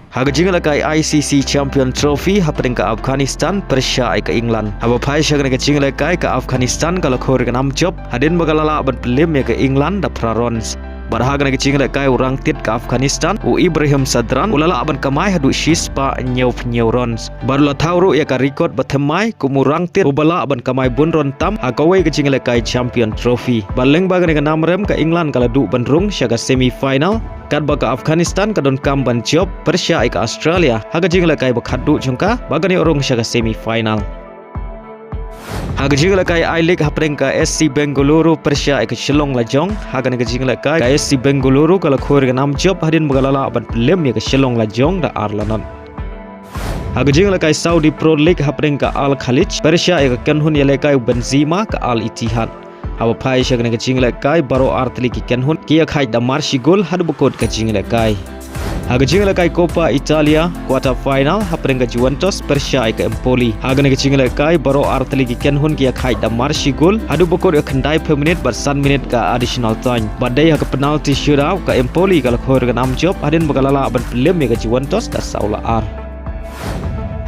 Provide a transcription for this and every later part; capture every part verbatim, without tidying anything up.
Ha ka jingïalehkai I C C Champion Trophy hapdeng ka Afghanistan pyrshah ïa ka England. Haba phai sha kane ka jingïalehkai ka Afghanistan ka la khur ïa ka nam jop hadien ba ka la lah ban pynlem ïa ka England da phra runs. Bad ha kane ka jingïalehkai u rangtit ka Afghanistan u Ibrahim Sadran u la lah ban kamai haduh shispah hynñiewphew hynñiew runs. Bad u la thaw ruh ïa ka record ba thymmai kum u rangtit uba lah ban kamai bun run tam ha kawei ka jingïalehkai Champion Trophy. Bad lyngba kane ka nam rem ka England ka la duh ban rung sha ka semi final. Katba ka Afghanistan ka donkam ban jop pyrshah ïa ka Australia ha ka jingïalehkai ba khatduh jong ka ba kan ïoh rung sha ka semi final. Ha ka jingïalehkai I-League hapdeng ka S C Bengaluru pyrshah ïa ka Shillong Lajong. Ha kane ka jingïalehkai ka S C Bengaluru ka la khur ïa ka nam jop hadien ba ka la lah ban pynlem ïa ka Shillong Lajong da ar la not. Ha ka jingïalehkai Saudi Pro League hapdeng ka Al Khaleej pyrshah ïa ka kynhun ïalehkai u Benzema ka Al Ittihad. Haba phai sha kane ka jingïalehkai baroh artylli ki kynhun ki ïakhaid da marshi gol haduh ba kut ka jingïalehkai. Ha ka jingïalehkai Copa Italia quarter final hapdeng ka Juventus pyrshah ïa ka Empoli. Ha kane ka jingïalehkai baroh artylli ki kynhun ki ïakhaid da marshi gol haduh ba kut ka khyndaiphew minit bad san minit ka additional time. Bad dei ha ka penalty shootout ka Empoli ka la khur ïa ka nam jop hadien ba ka la lah ban pynlem ïa ka Juventus da saw la ar.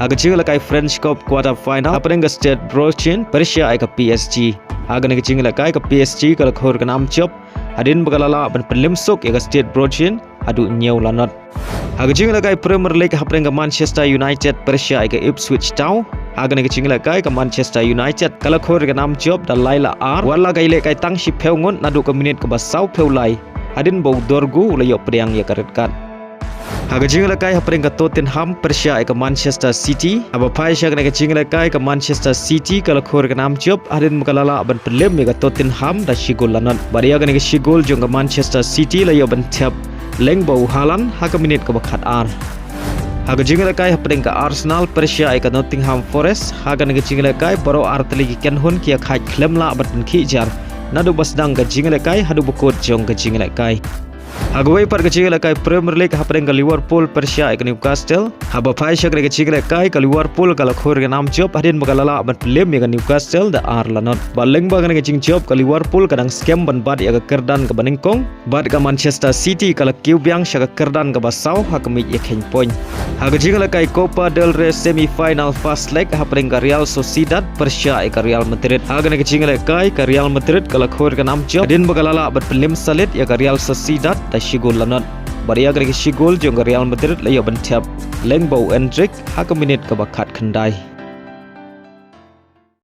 Ha ka jingïalehkai French Cup quarter final hapdeng ka Stade Bréchin pyrshah ïa ka P S G. Ha kane ka jingïalehkai ka P S G ka la khur ïa ka nam jop hadien ba ka la lah ban pynlem suk ïa ka Stade Bréchin haduh hynñiew la not. Ha ka jingïalehkai Premier League hapdeng ka Manchester United pyrshah ïa ka Ipswich Town. Ha kane ka jingïalehkai ka Manchester United ka la khur ïa ka nam jop da lai la ar wat la ka ïalehkai tang shiphew ngut naduh ka minit kaba sawphew lai hadien ba u Dorgu u la ïoh pdiang ïa ka red card. Ha ka jingïalehkai hapdeng ka Tottenham pyrshah ïa ka Manchester City. Haba phai sha kane ka jingïalehkai ka Manchester City ka la khur ïa ka nam jop hadien ba ka la lah ban pynlem ïa ka Tottenham da shi gol la not. Bad ïa kane ka shi gol jong ka Manchester City la ïoh ban thep lyngba u Haaland ha ka minit kaba khatar. Ha ka jingïalehkai hapdeng ka Arsenal pyrshah ïa ka Nottingham Forest. Ha kane ka jingïalehkai baroh artylli ki kynhun ki ïakhaid khlem lah ban pynkhih jar naduh ba sdang ka jingïalehkai haduh ba kut jong ka jingïalehkai. Ha kawei pat ka jingïalehkai Premier League hapdeng ka Liverpool pyrshah ïa ka Newcastle. Haba phai sha kane ka jingïalehkai ka Liverpool ka la khur ïa ka nam jop hadien ba ka la lah ban pynlem ïa ka Newcastle da ar la not. Bad lyngba kane ka jingjop ka Liverpool ka dang skhem ban bat ïa ka kyrdan kaba nyngkong bad ka Manchester City ka la kiew biang sha ka kyrdan kaba saw ha ka miej ïakheiñ point. Ha ka jingïalehkai Copa del Rey semi final first leg hapdeng ka Real Sociedad pyrshah ïa ka Real Madrid. Ha kane ka jingïalehkai ka Real Madrid ka la khur ïa ka nam jop hadien ba ka la lah ban pynlem salit ïa ka Real Sociedad da shi gol la not. Bad ïa kane ka shi gol jong ka Real Madrid la ïoh ban thep lyngba u Endrick ha ka minit kaba khatkhyndai.